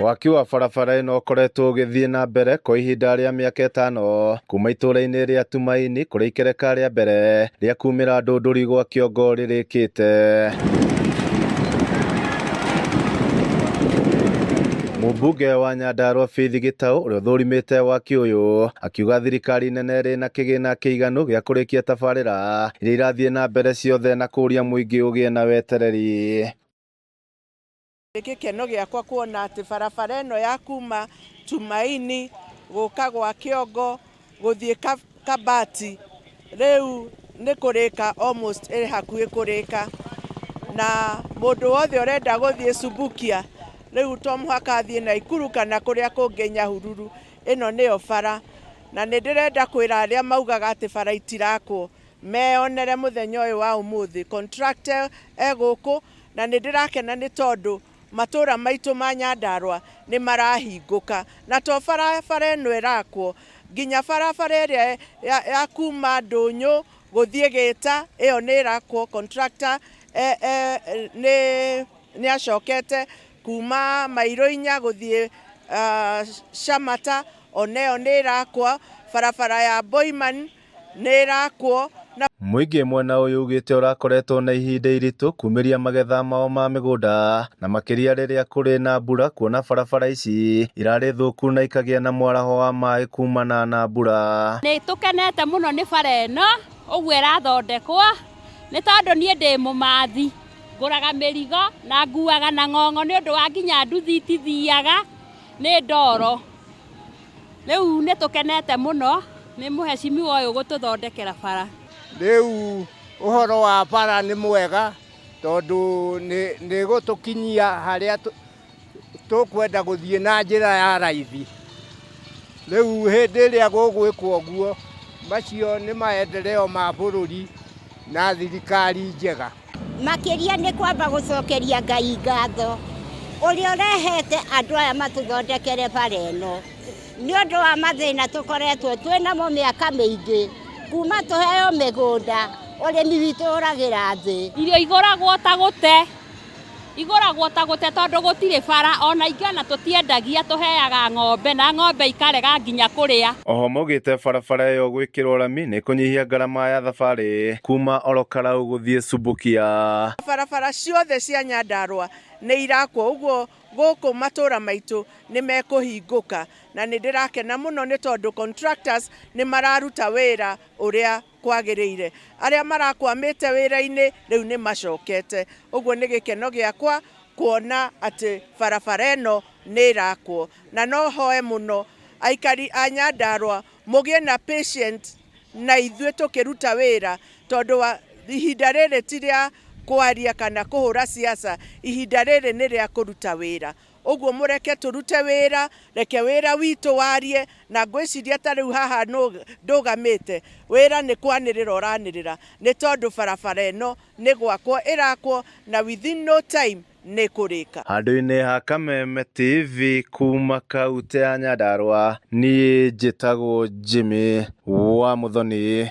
Waki wa barabara ĩno ũkoretwo ũgĩthiĩ na mbere kwa ihinda rĩa mĩaka 5 kuma itũũra-inĩ rĩa Tumaini kũrĩa ikereka rĩa mbere rĩa kumĩra Ndũndũri gwa Kĩongo rĩrĩkĩte. Mũmbunge wa Nyandarua Faith Gĩtaũ ũrĩa ũthũrimĩte waki ũyũ akiuga thirikari nene ĩrĩ na kĩgĩna kĩiganu gĩa kũrĩkia tabarĩra iria irathiĩ na mbere ciothe na kũũria mũingĩ ũgĩe na wetereri. Nĩ gĩkeno gĩakwa kuona atĩ barabara ĩno ya kuma Tumaini gũka gwa Kĩongo gũthiĩ Kabati rĩu nĩ kũrĩka, almost ĩrĩ hakuhĩ kũrĩka, na mũndũ wothe ũrenda gũthiĩ Subukia rĩu to mũhaka athiĩ Naikuru kana kũrĩa kũngĩ Nyahururu, ĩno nĩyo bara. Na nĩ ndĩrenda kwĩra arĩa maugaga atĩ bara itirakwo meyonere mũthenya ũyũ wa ũmũthĩ. Contractor e gũkũ na nĩ ndĩrakena nĩ tondũ matũra maitũ ma Nyandarua nĩ marahingũka, na to barabara ĩno ĩrakwo, nginya barabara ĩrĩa ya kuma Ndũnyũ gũthiĩ Gĩta ĩyo nĩ ĩrakwo. Contractor nĩ acokete kuma mairo 4 gũthiĩ Shamata, ona ĩyo nĩ ĩrakwo. Barabara ya Boiman nĩ ĩrakwo. Mũingĩ mwena ũyũ ugĩte ũrakoretwo na ihinda iritũ kumĩria magetha mao ma mĩgũnda na makĩria rĩrĩa kũrĩ na mbura, kuona barabara ici irarĩ thũku na ikagĩa na mwaraho wa maĩ kumana na mbura. Nĩ tũkenete mũno nĩ bara ĩno ũguo ĩrathondekwo, nĩ tondũ niĩ ndĩ mũmathi, ngũraga mĩrigo na nguaga na ng'ong'o nĩ ũndũ wa nginya nduthi itithiaga nĩ ndoro. Rĩu nĩ tũkenete mũno nĩ mũhecimiwa ũyũ gũtũthondekera bara. Rĩu ũhoro wa bara nĩ mwega tondũ nĩ gũtũkinyia harĩa tũkwenda gũthiĩ na njĩra ya raithi. Rĩu hĩndĩ ĩrĩa gũgwĩkwo ũguo, macio nĩ maendeleo ma bũrũri na thirikari njega. Makĩria nĩ kwamba gũcokeria Ngai ngatho ũrĩa ũrehete andũ aya matũthondekere bara ĩno, nĩ ũndũ wa mathĩna tũkoretwo twĩ namo mĩaka mĩingĩ kuma tũheo mĩgũnda, ũrĩmi witũ ũragĩra thĩ. Irio igũragwo ta gũte, igũragwo ta gũte tondũ gũtirĩ bara, ona ingĩ ona tũtiendagia, tũheaga ng'ombe na ng'ombe ikarega nginya kũrĩa. Oho maugĩte barabara ĩyo gwĩkĩrwo rami nĩ kũnyihia ngarama ya thabarĩ kuma Orokarau gũthiĩ Subukia. Barabara ciothe cia Nyandarua nĩ irakwo, ũguo gũkũ matũra maitũ nĩ mekũhingũka, na nĩ ndĩrakena mũno nĩ tondũ contractors nĩ mararuta wĩra ũrĩa kwagĩrĩire. Arĩa marakwamĩte wĩra-inĩ rĩu nĩ macokete, ũguo nĩ gĩkeno gĩakwa kuona atĩ barabara ĩno nĩ ĩrakwo, na no hoe mũno aikari a Nyandarua mũgĩe na patient na ithuĩ tũkĩruta wĩra, tondũ wa ihinda rĩrĩ ti rĩa kwaria kana kũhũra siasa, ihinda rĩrĩ nĩ rĩa kũruta wĩra. Ũguo mũreke tũrute wĩra, reke wĩra witũ warie, na ngwĩciria ta rĩu haha ndũgamĩte, wĩra nĩ kwanĩrĩra ũranĩrĩra, nĩ tondũ barabara ĩno nĩ gwakwo ĩrakwo na within no time nĩ kũrĩka. Handũ-inĩ ha Kameme TV kuma kaunti ya Nyandarua, niĩ njĩtagwo Jimmy wa Muthoni.